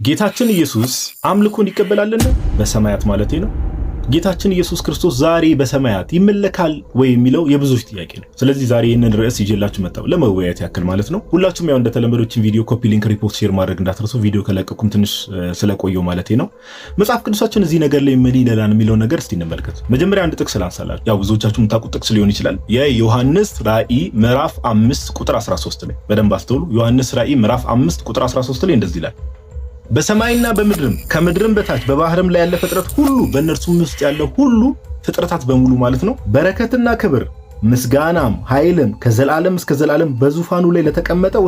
ጌታችን ኢየሱስ አምልኮን ይቀበላልን? በሰማያት ማለቴ ነው። ጌታችን ኢየሱስ ክርስቶስ ዛሬ በሰማያት ይመለካል ወይ የሚለው የብዙዎች ጥያቄ ነው። ስለዚህ ዛሬ ይህንን ርዕስ ይዤላችሁ መጣሁ ለመወያየት ያክል ማለት ነው። ሁላችሁም ያው እንደተለመደው ቪዲዮ copy link፣ repost፣ share ማድረግ እንዳትረሱ። ቪዲዮ ከለቀኩም ትንሽ ስለቆየው ማለት ነው። መጽሐፍ ቅዱሳችን እዚህ ነገር ላይ ምን ይለናል የሚለውን ነገር እስቲ እንመልከት። መጀመሪያ አንድ ጥቅስ ላንሳላችሁ። ያው ብዙዎቻችሁ የምታውቁት ጥቅስ ሊሆን ይችላል። የዮሐንስ ራእይ ምዕራፍ 5 ቁጥር 13 ላይ በደንብ አስተውሉ። ዮሐንስ ራእይ ምዕራፍ 5 ቁጥር 13 ላይ እንደዚህ ይላል፣ በሰማይና በምድርም ከምድርም በታች በባህርም ላይ ያለ ፍጥረት ሁሉ በእነርሱም ውስጥ ያለ ሁሉ ፍጥረታት በሙሉ ማለት ነው፣ በረከትና ክብር ምስጋናም ኃይልም ከዘላለም እስከ ዘላለም በዙፋኑ ላይ ለተቀመጠው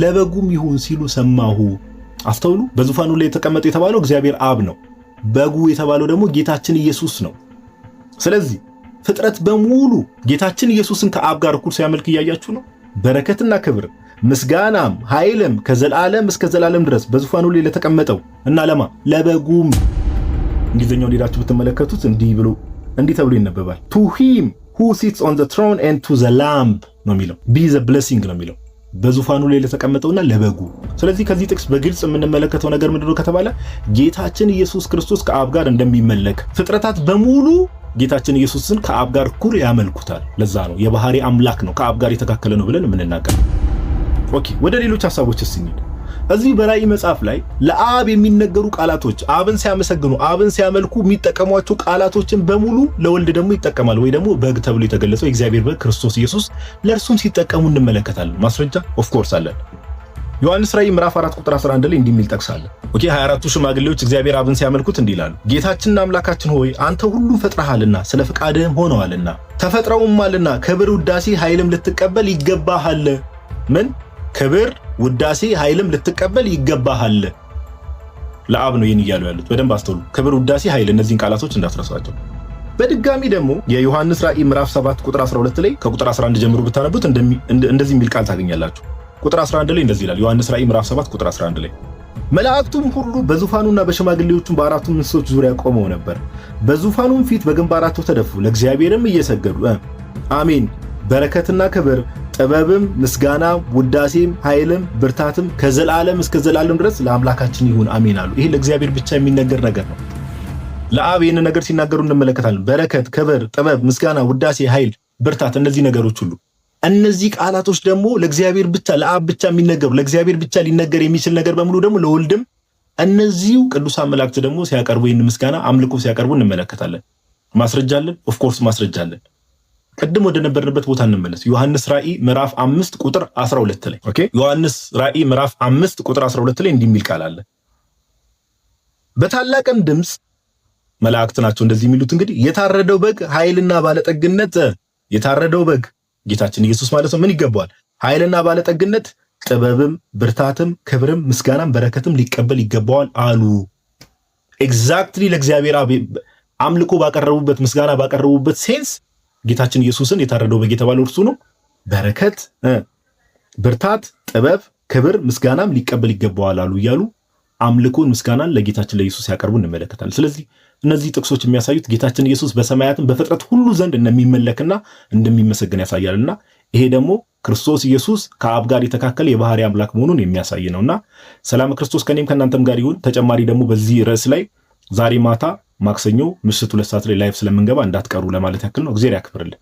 ለበጉም ይሁን ሲሉ ሰማሁ። አስተውሉ። በዙፋኑ ላይ የተቀመጠው የተባለው እግዚአብሔር አብ ነው። በጉ የተባለው ደግሞ ጌታችን ኢየሱስ ነው። ስለዚህ ፍጥረት በሙሉ ጌታችን ኢየሱስን ከአብ ጋር እኩል ሲያመልክ እያያችሁ ነው። በረከትና ክብር ምስጋናም ኃይልም ከዘላለም እስከ ዘላለም ድረስ በዙፋኑ ላይ ለተቀመጠው እና ለማ ለበጉም። እንግሊዝኛውን ሄዳችሁ ብትመለከቱት እንዲህ ብሎ እንዲህ ተብሎ ይነበባል። "To him who sits on the throne and to the lamb" ነው የሚለው። "Be the blessing" ነው የሚለው፣ በዙፋኑ ላይ ለተቀመጠውና ለበጉ። ስለዚህ ከዚህ ጥቅስ በግልጽ የምንመለከተው ነገር ምንድነው ከተባለ ጌታችን ኢየሱስ ክርስቶስ ከአብ ጋር እንደሚመለክ፣ ፍጥረታት በሙሉ ጌታችን ኢየሱስን ከአብ ጋር እኩል ያመልኩታል። ለዛ ነው የባህሪ አምላክ ነው፣ ከአብ ጋር የተካከለ ነው ብለን የምንናገር። Okay፣ ወደ ሌሎች ሀሳቦች ስንሄድ እዚህ በራእይ መጽሐፍ ላይ ለአብ የሚነገሩ ቃላቶች፣ አብን ሲያመሰግኑ፣ አብን ሲያመልኩ የሚጠቀሟቸው ቃላቶችን በሙሉ ለወልድ ደግሞ ይጠቀማል። ወይ ደግሞ በግ ተብሎ የተገለጸው የእግዚአብሔር በግ ክርስቶስ ኢየሱስ ለእርሱም ሲጠቀሙ እንመለከታለን። ማስረጃ of course አለን። ዮሐንስ ራእይ ምዕራፍ 4 ቁጥር 11 ላይ እንዲህ የሚል ጥቅስ አለ። Okay፣ 24ቱ ሽማግሌዎች እግዚአብሔር አብን ሲያመልኩት እንዲህ ይላሉ። ጌታችንና አምላካችን ሆይ፣ አንተ ሁሉን ፈጥረሃልና ስለ ፈቃድህም ሆነዋልና ተፈጥረውማልና ክብር፣ ውዳሴ፣ ኃይልም ልትቀበል ይገባሃል። ምን? ክብር፣ ውዳሴ፣ ኃይልም ልትቀበል ይገባሃል። ለአብ ነው ይህን እያሉ ያሉት። በደንብ አስተውሉ። ክብር፣ ውዳሴ፣ ኃይል፣ እነዚህን ቃላቶች እንዳትረሷቸው። በድጋሚ ደግሞ የዮሐንስ ራእይ ምዕራፍ 7 ቁጥር 12 ላይ ከቁጥር 11 ጀምሮ ብታነቡት እንደዚህ የሚል ቃል ታገኛላችሁ። ቁጥር 11 ላይ እንደዚህ ይላል። ዮሐንስ ራእይ ምዕራፍ 7 ቁጥር 11 ላይ፣ መላእክቱም ሁሉ በዙፋኑና በሽማግሌዎቹም በአራቱም እንስሶች ዙሪያ ቆመው ነበር። በዙፋኑም ፊት በግንባራቸው ተደፉ፣ ለእግዚአብሔርም እየሰገዱ አሜን፣ በረከትና ክብር፣ ጥበብም፣ ምስጋና፣ ውዳሴም፣ ኃይልም፣ ብርታትም ከዘላለም እስከ ዘላለም ድረስ ለአምላካችን ይሁን አሜን አሉ። ይሄ ለእግዚአብሔር ብቻ የሚነገር ነገር ነው። ለአብ ይህን ነገር ሲናገሩ እንመለከታለን። በረከት፣ ክብር፣ ጥበብ፣ ምስጋና፣ ውዳሴ፣ ኃይል፣ ብርታት፣ እነዚህ ነገሮች ሁሉ፣ እነዚህ ቃላቶች ደግሞ ለእግዚአብሔር ብቻ፣ ለአብ ብቻ የሚነገሩ፣ ለእግዚአብሔር ብቻ ሊነገር የሚችል ነገር በሙሉ ደግሞ ለወልድም እነዚሁ ቅዱሳን መላእክት ደግሞ ሲያቀርቡ፣ ይህን ምስጋና አምልኮ ሲያቀርቡ እንመለከታለን። ማስረጃ አለን። Of course ማስረጃ አለን። ቅድም ወደ ነበርንበት ቦታ እንመለስ። ዮሐንስ ራእይ ምዕራፍ 5 ቁጥር 12 ላይ፣ okay፣ ዮሐንስ ራእይ ምዕራፍ 5 ቁጥር 12 ላይ እንዲህ የሚል ቃል አለ። በታላቅም ድምፅ፣ መላእክት ናቸው እንደዚህ የሚሉት እንግዲህ፣ የታረደው በግ ኃይልና ባለጠግነት፣ የታረደው በግ ጌታችን ኢየሱስ ማለት ነው፣ ምን ይገባዋል? ኃይልና ባለጠግነት፣ ጥበብም፣ ብርታትም፣ ክብርም፣ ምስጋናም፣ በረከትም ሊቀበል ይገባዋል አሉ። Exactly ለእግዚአብሔር አብ አምልኮ ባቀረቡበት፣ ምስጋና ባቀረቡበት sense ጌታችን ኢየሱስን የታረደው በግ የተባለው እርሱ ነው። በረከት፣ ብርታት፣ ጥበብ፣ ክብር፣ ምስጋናም ሊቀበል ይገባዋል አሉ እያሉ አምልኮን ምስጋናን ለጌታችን ለኢየሱስ ሲያቀርቡ እንመለከታለን። ስለዚህ እነዚህ ጥቅሶች የሚያሳዩት ጌታችን ኢየሱስ በሰማያትም በፍጥረት ሁሉ ዘንድ እንደሚመለክና እንደሚመሰገን ያሳያልና ይሄ ደግሞ ክርስቶስ ኢየሱስ ከአብ ጋር የተካከለ የባህሪ አምላክ መሆኑን የሚያሳይ ነውና ሰላም ክርስቶስ ከኔም ከእናንተም ጋር ይሁን። ተጨማሪ ደግሞ በዚህ ርዕስ ላይ ዛሬ ማታ ማክሰኞ ምሽት 2 ሰዓት ላይ live ስለምንገባ እንዳትቀሩ ለማለት ያክል ነው። እግዚአብሔር ያክብርልን።